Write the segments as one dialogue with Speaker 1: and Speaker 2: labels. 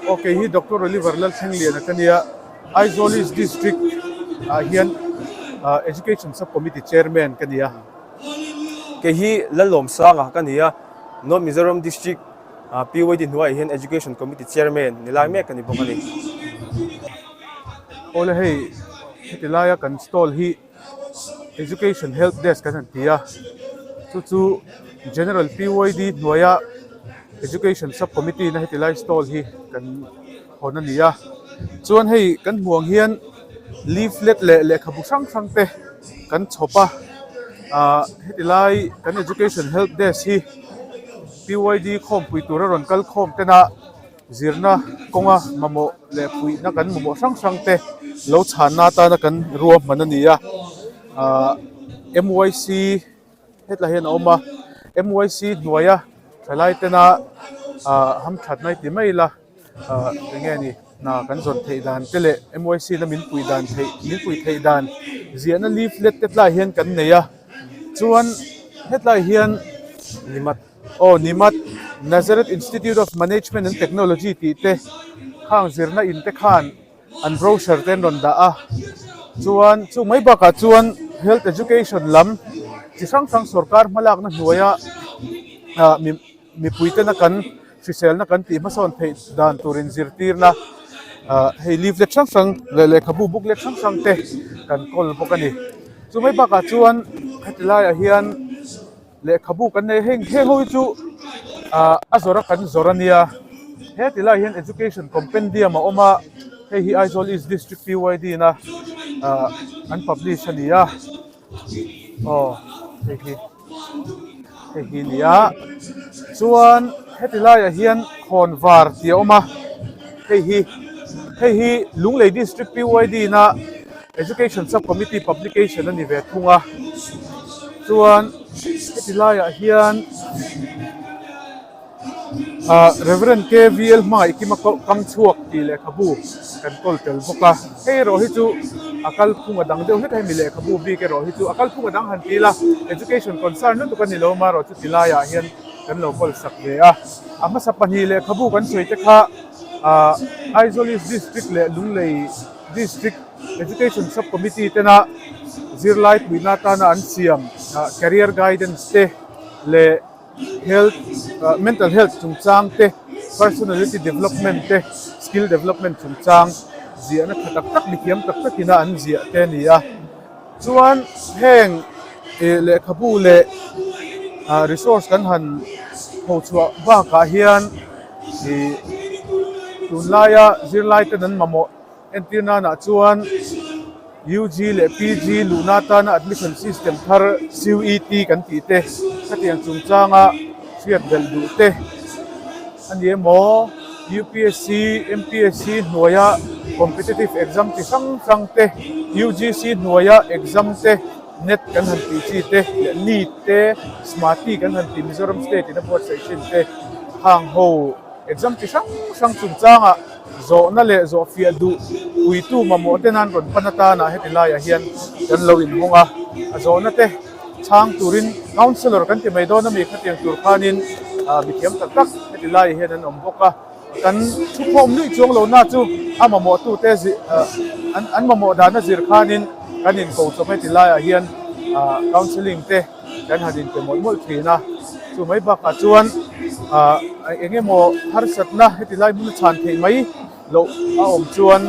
Speaker 1: Aw kei hi Doctor Oliver Lalthlengliana ka nia, Aizawl East District ah hian Education Sub Committee Chairman ka ni a.
Speaker 2: Kei hi Lalawmsanga ka ni a, North Mizoram District PYD hnuaiah hian Education Committee Chairman ni lai mek ka ni bawk a ni.
Speaker 1: Awle hei heti laia kan stall hi Education Help Desk kan han ti a, chu chu General PYD hnuaia Education Sub Committee na heti lai stall hi kan hawn a ni a. Chuan hei kan hmuh ang hian leaflet leh lehkhabu hrang hrang te kan chhawp a, ah heti lai kan Education Help Desk hi PYD khawmpui tura rawn kal khawm tena Zirna kawnga mamawh leh puihna kan mamawh hrang hrang te lo chhanna atana kan ruahman a ni a, ahh M Y C hetlai hian a awm a, M Y C hnuaia thalai tena ahh hamthatna i ti mai ila ahh eng nge ni hna kan zawn theih dan te leh M Y C na min puih dan theih min puih theih dan ziahna leaflet te tlai hian kan nei a, chuan hetlai hian
Speaker 2: Nimat.
Speaker 1: Aw Nimat, Nazareth Institute of Management and Technology tih te khang zirna in te khan an brochure te an rawn dah a, chuan chu mai bakah chuan health education lam chi hrang hrang sorkar hmalakna hnuaia ah mi mipui tena kan hriselna kan tih hmasawn theih dan tur inzirtirna ah hei leaflet hrang hrang leh lehkhabu booklet hrang hrang te kan kawl bawk a ni. Chu mai bakah chuan heti laiah hian. Lehkhabu kan nei heng heng ho hi chu ah a zawrh a kan zawrh a nia heti lai hian education compendium a awm a hei hi Aizawl East District P Y D na ah an publish a ni a aw hei hi hei hi a ni a chuan heti laiah hian khawnvar tih a awm a hei hi hei hi Lunglei District P Y D na. Education Sub Committee Publication a ni ve thung a, chuan heti laiah hian ah Reverend KVL Hmangaihkima kam chhuak tih lehkhabu kan kawl tel bawk a, hei erawh hi chu a kalphung a dang deuh hlek a, hemi lehkhabu bik erawh hi chu a kalphung a dang han ti ila Education concern lutuk a ni lo amaherawh chu ti laiah hian kan lo kawl sak ve a, a hmasa pahnih lehkhabu kan sawi te kha ah Aizawl East District leh Lunglei District Education Sub Committee tena zirlai puihna atana an siam career guidance te leh health mental health chungchang te, personality development te, skill development chungchang ziahna tha tak tak mithiam tak takina an ziah te a ni a. Chuan heng ih lehkhabu leh resource kan han phochhuah bakah hian ih tunlaia zirlai ten an mamawh Entir nanah chuan UG leh PG luhna atana admission system thar CUET kan tih te, hetiang chungchanga hriat belh duh te a ni emaw, UPSC, MPSC hnuaia competitive exam chi hrang hrang te, UGC hnuaia exam te, net kan han tih chi te leh NEET te, SMATI kan han tih Mizoram state in a buatsaih thin te hang ho. Exam chi hrang hrang chungchangah zawhna leh zawhfiah duh puitu mamawh te nan rawn pan atana heti laiah hian kan lo inhawng a, a zawhna te chhang turin counsellor kan ti mai dawn a mi khatiang tur khanin mithiam tak tak heti laiah hian an awm bawk a, kan thukhawm luih chuang lo na chu a mamawhtute an mamawh dana zir khanin kan inko chawp heti laiah hian counselling te. Kan han inpe mawlh mawlh thin a, chu mai bakah chuan ah eng emaw harsatna heti lai hmun a chhan theih mai loh a awm chuan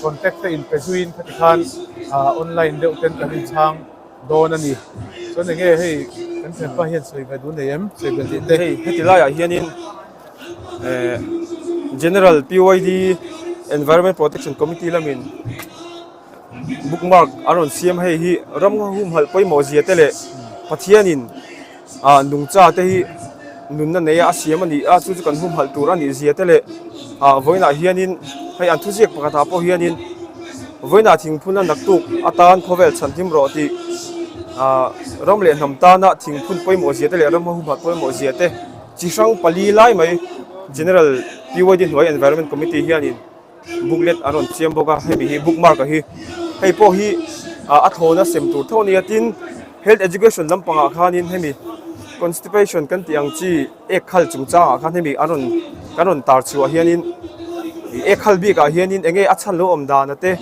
Speaker 1: contact te inpe zuiin khati khan ah online deuh ten kan inchhang dawn a ni. Chuan eng nge hei kan thianpa hian sawi ve duh nei em? Sawi ve tih te.
Speaker 2: Hei heti laiah hianin eh General PYD Environment Protection Committee lamin Bookmark an rawn siam hei hi ramngaw humhalh pawimawh zia te leh Pathianin ah nungcha te hi nunna nei a a siam a ni a chu chu kan humhalh tur a nih zia te leh ah vawiinah hianin hei an thuziak pakhatah pawh hianin vawiinah thingphun a naktuk atan khawvel chhanhim rawh tih ah ram leh hnam tana thingphun pawimawh zia te leh ramngaw humhalh pawimawh zia te chi hrang pali lai mai General PYD hnuai Environment Committee hianin. Booklet an rawn siam bawk a hemi hi bookmark a hi hei pawh hi ah a thlawna sem tur tho a nia tin health education lampangah khanin hemi constipation kan tih ang chi ek khal chungchangah khan hemi an rawn kan rawn tar chhuah hianin. Ek hal bikah hianin eng nge a chhan lo awm dana te,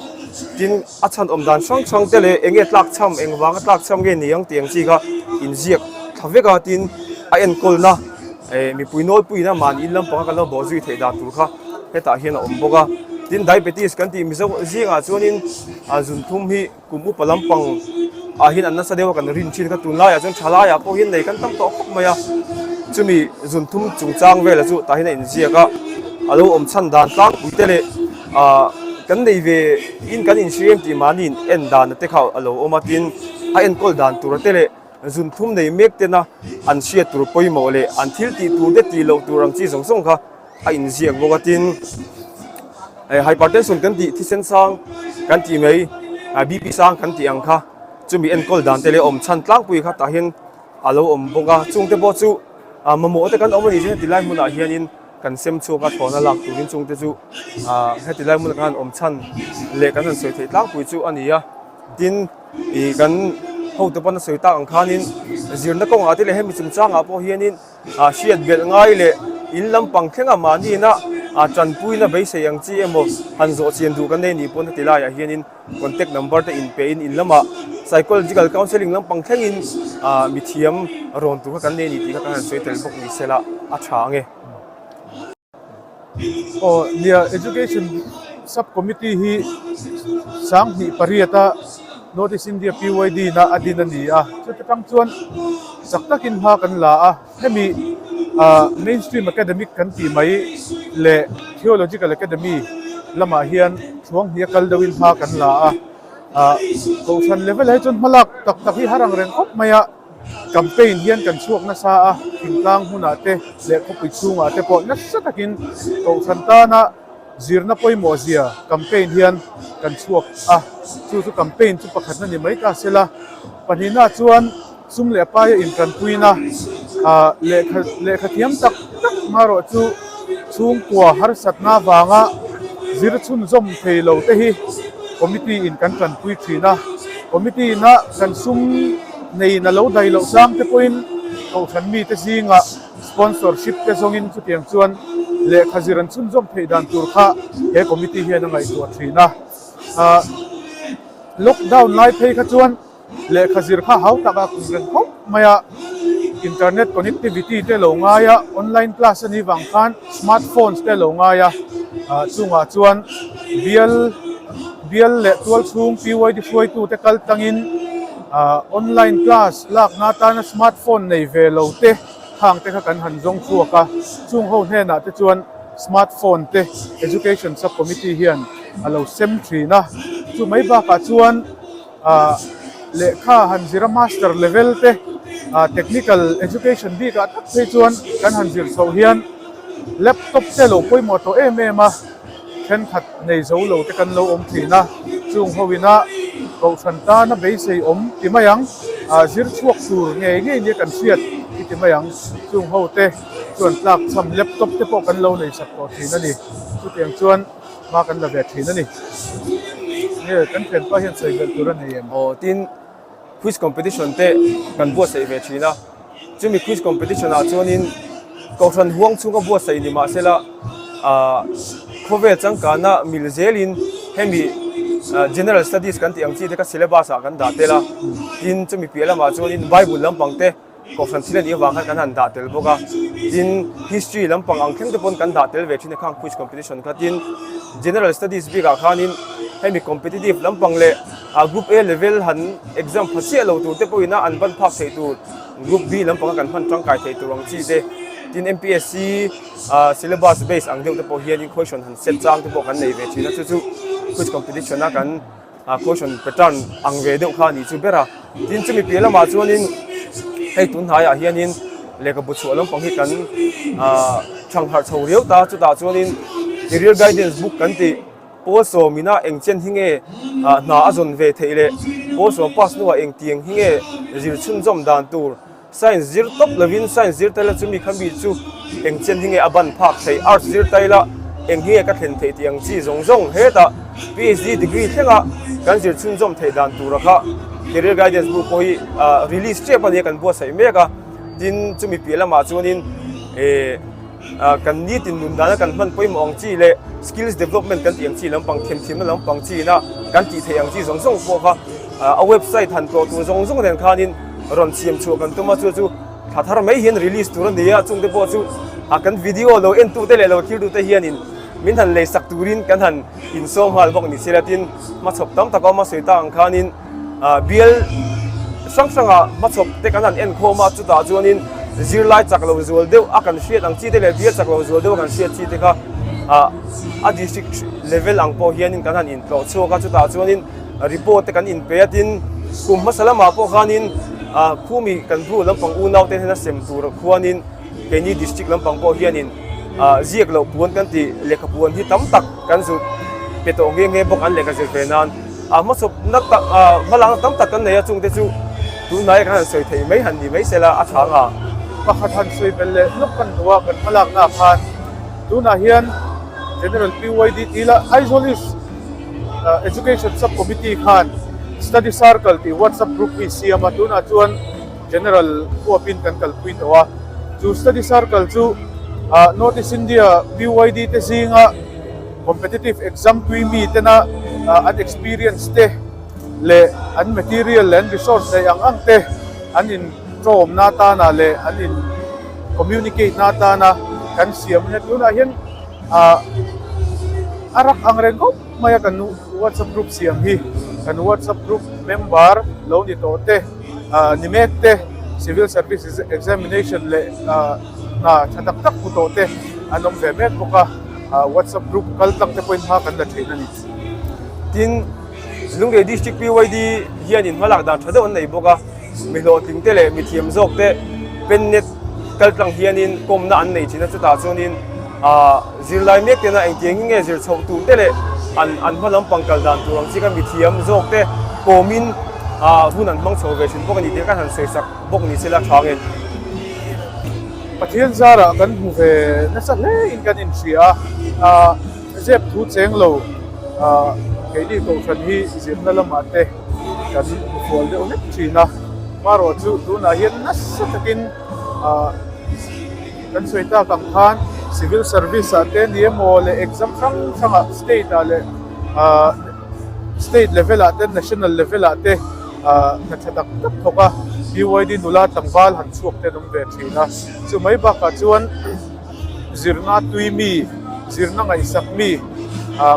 Speaker 2: tin a chhan awm dan hrang hrang te leh eng nge tlak chham eng vanga tlak chham nge ni ang tih ang chi kha inziak thla vek a, tin a enkawlna eh mipui nawlpuiin a mahni in lampanga kan lo bawh zui theih dan tur kha hetah hian a awm bawk a. Tin diabetes kan tih Mizo zingah chuanin a zunthum hi Kum upa lampang ah hian an nasa deuh a kan rin thin kha tunlaiah chuan thalaiah pawh hian nei kan tam tawh khawp mai a, chumi zunthum chungchang velah chu tah hian a inziak a, a lo awm chhan dan tlangpui te leh ah kan nei ve in kan inhria em tih mahni in en dan te kha a lo awm a, tin a enkawl dan tur te leh zunthum nei mek tena an hriat tur pawimawh leh an thil tih tur te tih loh tur ang chi zawng zawng kha a inziak bawk a tin eh hypertension kan tih thisen sang kan tih mai ah B P sang kan tih ang kha chumi enkawl dan te leh awm chhan tlangpui kha tah hian a lo awm bawk a chung te pawh chu ah mamawh te kan awm a nih chuan heti lai hmunah hianin kan sem chhuak a thlawhna lak turin chung te chu ah heti lai hmunah khan awm chhan leh kan han sawi theih tlangpui chu a ni a tin ih kan hotu pawn a sawi tak ang khanin zirna kawngah te leh hemi chungchangah pawh hianin. A hriat belh ngai leh in lampang thlenga mahniina a tanpuina beisei ang chi emaw han zawh chian duh kan nei nih pawn heti laiah hianin contact number te inpehin in lamah psychological counselling lampang thlengin ah mithiam rawn tur kha kan nei a ni tih kha kan han sawi tel bawk ni sela a tha ang e.
Speaker 1: Aw nia Education Sub Committee hi 28 a North East India PYD na a din a ni a, chuti tang chuan chak takin hma kan la a, hemi ah mainstream academic kan tih mai leh Theological Academy lamah hian thuang hnih a kal deuhin hma kan la a, ah kohhran level ah hi chuan hmalak tak tak hi har ang reng khawp mai a. Campaign hian kan chhuak nasa a, thingtlang hmunah te leh khawpui chhungah te pawh nasa takin kohhran tana zirna pawimawh zia campaign hian kan chhuak a, chu chu campaign chu pakhatna ni mai ta sela, pahnihna chuan sum leh paia intanpuina ah lehkha lehkha thiam tak tak hmarawh chu chhungkua harsatna avanga zir chhunzawm thei lo te hi committee in kan tanpui thin a, committee ina kan sum. Neiin a lo dai loh chang te pawhin Kohhran mite zingah sponsorship te zawngin chutiang chuan lehkha zir an chhunzawm theih dan tur kha he committee hian a ngaihtuah thin a. Lockdown lai phei kha chuan lehkha zir kha hau takah kum reng khawp mai a, internet connectivity te lo ngai a, online class a nih vang khan smart phones te lo ngai a, chungah chuan bial bial leh tual chhung PYD hruaitute kal tangin Online class lakna atana smart phone nei ve lo te khang te kha kan han zawng chhuak a, chung ho hnenah te chuan smart phone te Education Sub Committee hian a lo sem thin a, chu mai bakah chuan lehkha han zir a master level te technical education bikah tak phei chuan kan han zir chhoh hian laptop te lo pawimawh tawh em em a. Thenkhat nei zo lo te kan lo awm thin a, chung ho ina Kohhran tana beisei awm ti mai ang, zir chhuak tur ngei ngei nia kan hriat i ti mai ang, chung ho te chuan tlak chham laptop te pawh kan lo nei sak tawh thin a ni, chutiang chuan hma kan la ve thin a ni. Nge kan thianpa hian sawi belh tur a nei em?
Speaker 2: Aw tin. Quiz competition te kan buatsaih ve thin a, chumi quiz competition ah chuanin Kohhran huang chhunga buatsaih ni mahsela ah khawvel changkana mil zelin hemi general studies kan tih ang chi te kha syllabus ah kan dah tel a, tin chumi piah lamah chuanin bible lampang te Kohhran thil a nih avang khan kan han dah tel bawk a, tin history lampang ang thleng te pawn kan dah tel ve thin a khang quiz competition kha tin general studies bikah khanin hemi competitive lampang leh ah group A level han exam pha chiah lo tur te pawhin a an ban phak theih tur group B lampang a kan hman tangkai theih tur ang chi te tin M_P_S_C ah syllabus base ang deuh te pawh hianin question han set chang te pawh kan nei ve thin a chu chu quiz competition a kan A question pattern ang ve deuh kha a nih chu ber a, tin chumi piah lamah chuanin hei tun hnaiah hianin lehkhabu chhuah lampang hi kan ah thangharh chho riau ta, chutah chuanin career guidance book kan tih pawl sawmina eng chen hi nge ah hna a zawn ve theih leh pawl sawm pass hnuah engtiang hi nge zir chhunzawm dan tur Science zir tawp lovin science zir taila chu mi kha mi chu eng chen hi nge a ban phak theih, arts zir taila eng hi nge ka thlen theih tih ang chi zawng zawng hetah PhD degree thlenga kan zir chhunzawm theih dan tura kha career guidance book pawh hi release tep a nia kan buatsaih mek a, tin chumi piah lamah chuanin eh. Kan nitin nun dana kan hman pawimawh ang chi leh skills development kan tih ang chi lampang, themthiamna lampang chiina kan tih theih ang chi zawng zawng pawh kha a website han tlawh tur zawng zawng nen khanin rawn siam chhuah kan tum a, chu chu thla thar mai hian release tur a ni a, chungte pawh chu kan video lo entute leh lo thiltute hianin min han lei sak turin kan han insawm nghal bawk ni se la tin hmachhawp tam tak a awm a sawi tak ang khanin Bial hrang hrangah hmachhawp te kan han enkhawm a, chutah chuanin zirlai chak lo zual deuh a kan hriat ang chi te leh bial chak lo zual deuh a kan hriat chi te kha a district level ang pawh hianin kan han intlawh chhuak a, chutah chuanin report te kan inpe a, tin kum hmasa lamah pawh khanin khumi kan bru lampang unau te hnena sem tur khuanin keini district lampang pawh hianin ziak loh puan kan tih lehkha puan hi tam tak kan zut pe tawh nghe nghe bawk an lehkha zir ve nan. A hmachhawp na tak hmalakna tam tak kan nei a, chungte chu tunhnai kan han sawi theih mai han ni mai sela a tha ang a.
Speaker 1: Pakhat han sawi belh leh lawk kan hmu a, kan hmalakna ah khan tunah hian General PYD tih ila Aizawl East Education Sub Committee khan Study Circle tih WhatsApp group hi siam a, tunah chuan General huapin kan kalpui tawh a, chu Study Circle chu North East India PYD te zinga Competitive exam tui mi tena an experience te leh an material leh an resource neih ang ang te an in tawm na atana leh an in communicate na atana kan siam a nia. Tunah hian ah a rak ang reng khawp mai a kan whatsapp group siam hi kan whatsapp group member lo ni tawh te ah ni mek te civil service examination leh ah hna tha tak tak hmu tawh te an awm ve mek bawk a. WhatsApp group kal tlang te pawhin hma kan la thin a ni.
Speaker 2: Tin, Lunglei District PYD hianin hmalak dan tha deuh an nei bawk a, mi hlawhtling te leh mi thiam zawk te pennet kal tlang hianin kawmna an nei thin a, chutah chuanin zirlai mek tena engtiangin nge zir chhoh tur te leh an an hma lampang kal dan tur ang chi kha mi thiam zawk te kawmin hun an hmang chho ve thin bawk a ni tih kha kan han sawi sak bawk ni sela tha nge.
Speaker 1: Pathian zarah kan hmu ve nasa hle in kan inhria a, zep thu cheng lo keini kohhran hi zirna lamah te kan hmu fual deuh hlek thin a, marawh chu tunah hian nasa takin kan sawi tak ang khan civil service ah te ni emaw leh exam hrang hrangah state ah leh State level ah te national level ah te hna tha tak tak thawk a, BYD nula tlangval han chhuak te an awm ve thin a, chu mai bakah chuan zirna tui mi, zirna ngaihsak mi,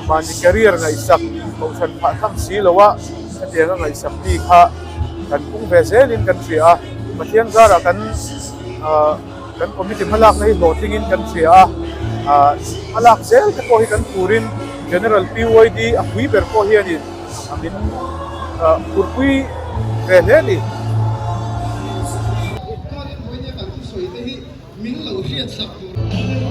Speaker 1: mahni career ngaihsak kohhran phah tham si lo a hetianga ngaihsak mi kha kan pung ve zelin kan hria a, Pathian zarah kan. Kan committee hmalakna hi hlawhtlingin kan hria a, hmalak zel te pawh hi kan turin General PYD a pui ber pawh hianin a min phurpui ve hle a ni.
Speaker 3: Khanin vawinia kan thusawi te hi min lo hriatsak tur.